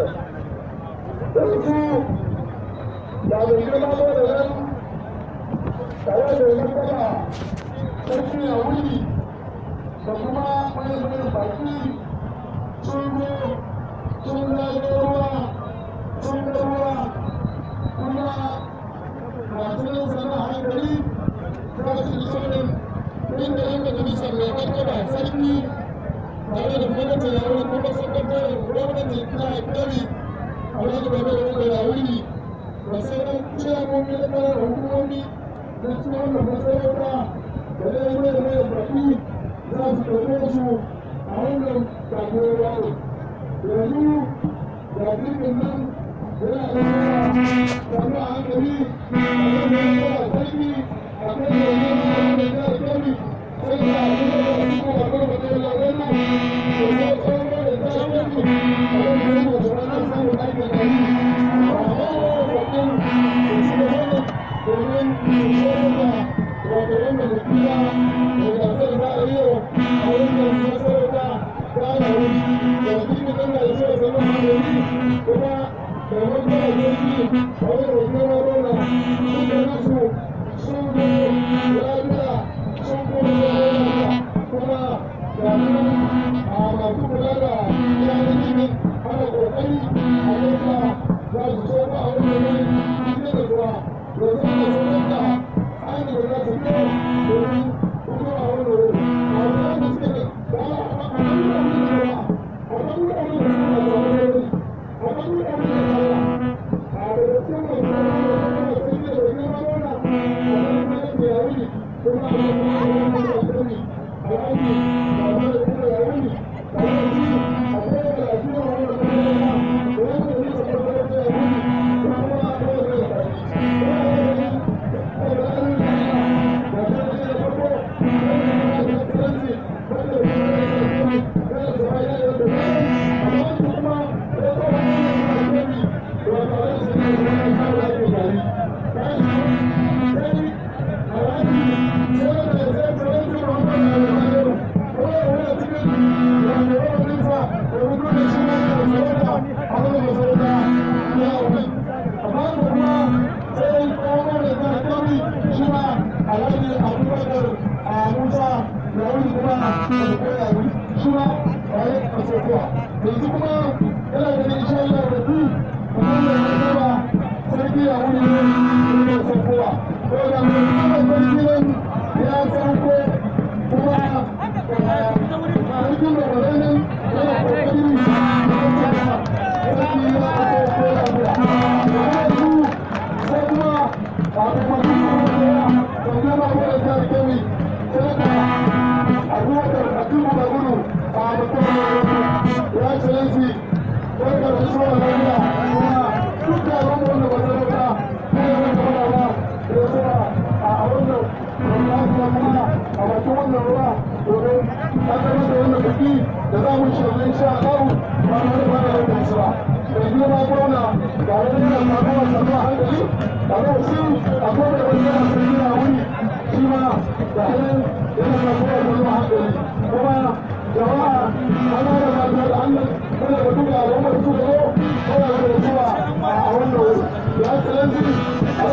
wannan. Yanzu da mai girma da nan tare da martaba Sarki Yawuri da kuma manyan baki sun zo, sun zago ruwa, sun ga ruwa, kuma masu nan sana hankali za su iso nan inda yan majalisar mai martaba Sarki tare da gwamnatin Yawuri, kuma sakataren gwamnatin jihar Kebbi, Alhaji Baba da Yawuri, da sauran ciyamomi na ƙananan hukumomi na cikin wannan masarauta da dai mai da mai baki za su ɗauke su a wannan kasuwar ruwa. Yanzu ga jirgin nan yana da sannu a hankali a kan mai Sarki, a kan mai da jihar Kebbi, sai da abin da su kuma kan da wani da sai tsohon da jihar Kebbi a wani da su ranar samun aikin gari a bakin da su da wannan domin su da wato wanda biki da gasar za a yi yau a wannan masarauta ta Yawuri. Da jirgin nan da ya so sannu a hankali, kuma da martaba Sarki a wani mai girma gwamna, dukkanin su sun zo lafiya, sun kuma zo lafiya. Kuma ga nan a masu kula da yanar jirgin ana kokari a yadda za su so a wannan wuri cikin da zuwa yanzu ana sanar da hanyar da za su biyo domin fito a wannan wuri a wani da suke da a kan wuri da a kan wuri da suka samu wuri a kan wuri da a daga cikin mai sarki da girma gwamna a kan da Yawuri, kuma a kan da Alhaji Baba da kuma Yawuri tare da shi akwai da lafiya wannan masarauta da wanda ne sa masarauta Yawuri da kuma akwai da baki da ta da farko Excellency wanda ya kuma Alhaji Abubakar Musa Yawuri, kuma shi ma a saukowa yanzu. Kuma yana ganin insha Allah rabbi kamar da martaba Sarki Yawuri ne ya saukowa ko da martaba Sarki nan ya sauko, kuma sarkin da bare nan yana kokari da sarki ya sauko lafiya. Yanzu sai kuma a kuma da girma gwamnan jihar Kebbi, Sanata Abubakar Atiku Bagudu, a mutum ya Excellency, barka da zuwa lafiya. Kuma duk da al'umma wanda masarauta ne wanda muna ba da zuwa a wannan lafiya, kuma a bakin wannan ruwa domin kaddamar da wannan biki da za mu shi insha Allah ba tare da ba da ba. Da girma gwamna ga wani yana samuwa sannu a hankali tare da shi akwai da wani yana Sarki Yawuri, shi ma da hannun yana samuwa sannu a hankali. Kuma jama'a ana da mata da Allah muna da duka al'ummar su zo muna da zuwa a wannan wuri. Ya Excellency, a